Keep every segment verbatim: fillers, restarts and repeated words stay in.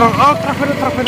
Oh, traffic, traffic.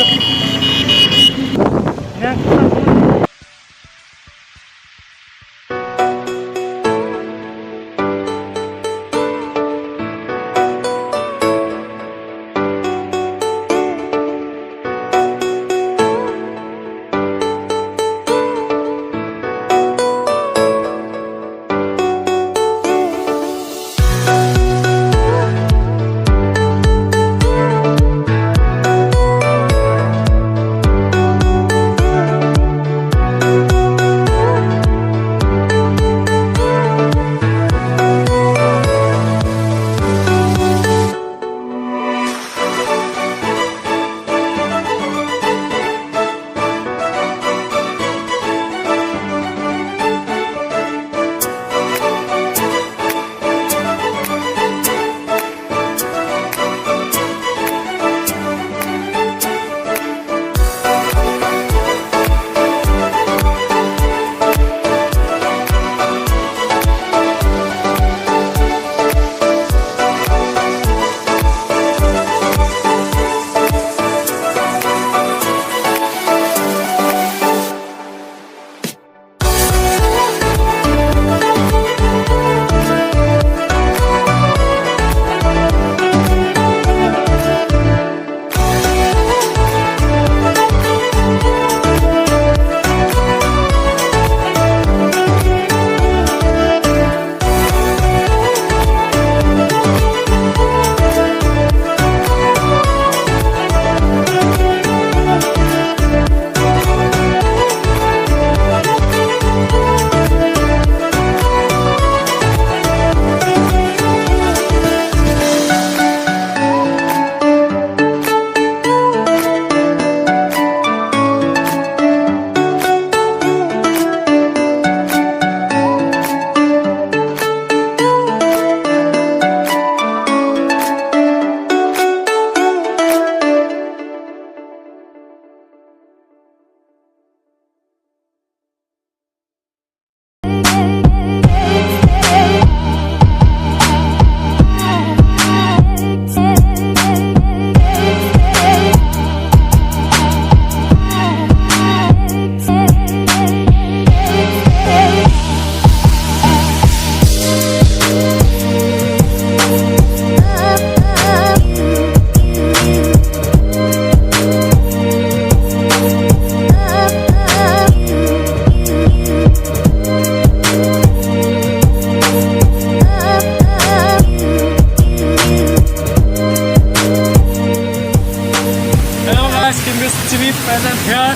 Hello guys, Kimbis T V present here.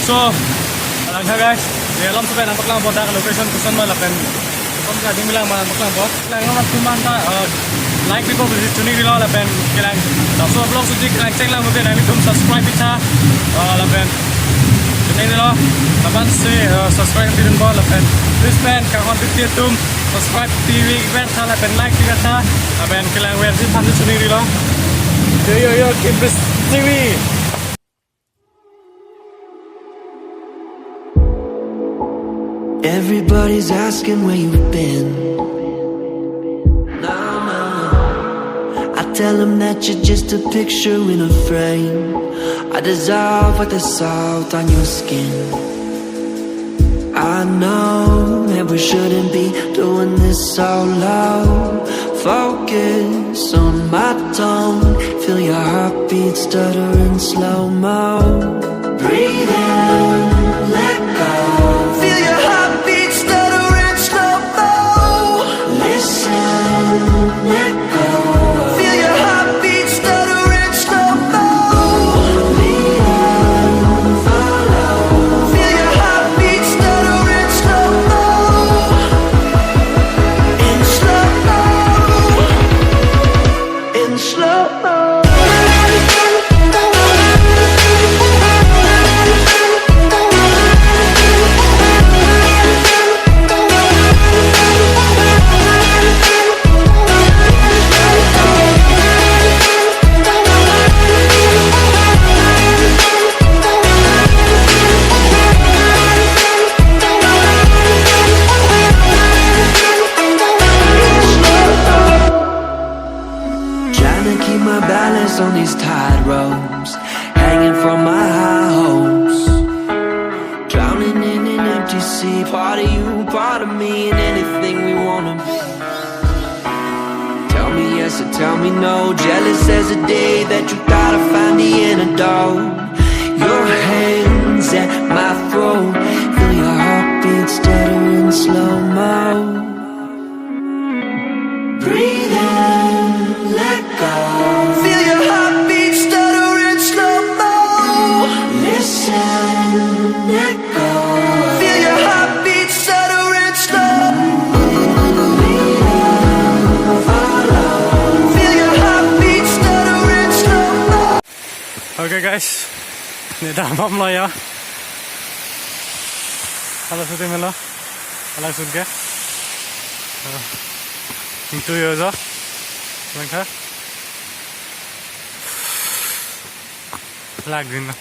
So, langkha guys, di alam sudah nampak lang bodak location koson ma lapen. Koson ka ding bilang ma nampak lang bot. Lang amat tuman ta, eh, like biko bisi chini dilo lapen kelang. Laso vlog suji kelang cheng lang mungkin nangtum subscribe pitha, eh, lapen chini dilo. Lapen si, eh, subscribe pitha bot lapen. Please pen, kanghon pitha atum subscribe pitha lapen like pitha lapen kelang versi phan chini dilo. Yo, yo, yo, Kimbis T V. Everybody's asking where you've been. No, no, no. I tell 'em that you're just a picture in a frame. I dissolve with the salt on your skin. I know that we shouldn't be doing this solo. Focus on my tone. Feel your heartbeat stutter in slow mo. Breathe in, let go. Feel your heartbeat stutter in slow mo. Listen, let go. Feel your heartbeat stutter in slow mo. Lean, follow. Feel your heartbeat stutter in slow mo. In slow mo. In slow mo. My balance on these tight ropes, hanging from my high hopes. Drowning in an empty sea, part of you, part of me, and anything we wanna be. Tell me yes or tell me no. Jealous as the day that you thought I found the antidote. Your hands at my throat, feel your heartbeat stutter in slow mo. Breathe in, let go. Feel your heartbeat stutter in slow mo. Listen, let go. Feel your heartbeat stutter in slow. Follow. Feel your heartbeat stutter in slow mo. Okay guys, ne dam bom lo ya. Halaso adim lo. Halaso ke. Itu yo jo. Langkha. Lagin lo.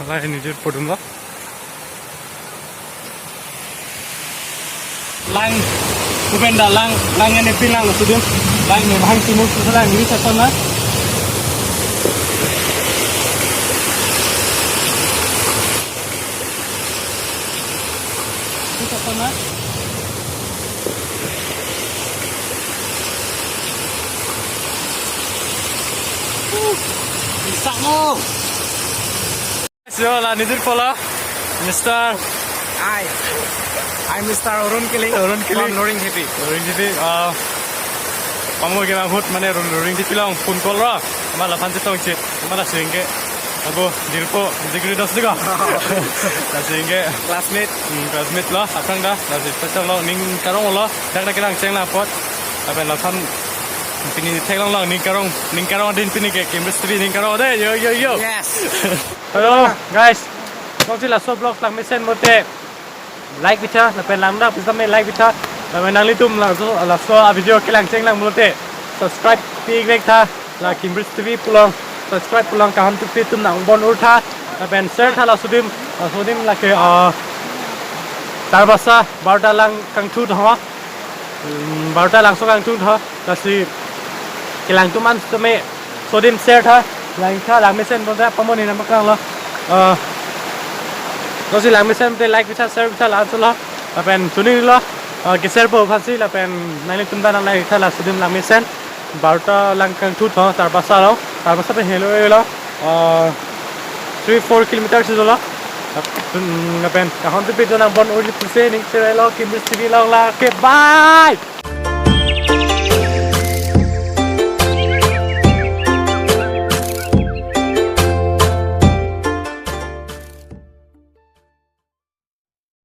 Halai nijor podum lo. Lang, Bhupen da lang, lang ne pilang sudin. Lang ne bhang timur susalang ini sasana. Ini sasana. Bisa mo. So, la nijor polo, Mister Hi, I'm Mister Arun Killing. Arun Killing. From Loring Hipi. Loring Hipi, ah, pamo ke ahut mane Loring Hipi along phone call lo. Amat laphan chetong chit, amat la singke. Ago, jirpo, degree dos diko. La singke. Classmate. Hmm, classmate lo, aphrang da, la si pachalo, ning karong lo, dak dak kelang cheng la apot. Aben laphan, pini theklong lo, ning karong, ning karong din pini ke, Kimbris T V ning karong de, yo, yo, yo. Yes. Hello, guys. Kong si laso vlog lang mesen mote. Like pitha, lapen langdam pusitame like pitha. Lapen nanglitum laso, laso a video kelang cheng lang pulote. Subscribe pi vek tha, la Kimbris T V pu along. Subscribe pu along kaham tupi atum nang bon ur tha. Lapen share tha laso adim, laso adim lake, ah, Tarbasa, Barta lang kangthu tho. Hmm, Barta langso kangthu tho. Lasi kelang atum an sitame laso adim share tha. Lang tha, lang mesen bonta pamo ne nangpaklang lo. Ah, lasi lang mesen te like pitha, share pitha la-an solo. Lapen chuningri lo. Ah, ke-share po aphansi lapen nanglitum ta nang like tha laso adim lang mesen. Barta lang kangthu tho, Tarbasa lo. Tarbasa pen helo lo. Ah, three four kilometers si dolo. Lap-, hmm, lapen kaham tupi atum nang bon urji pusi ning cherai lo, Kimbris T V along lake. Bye.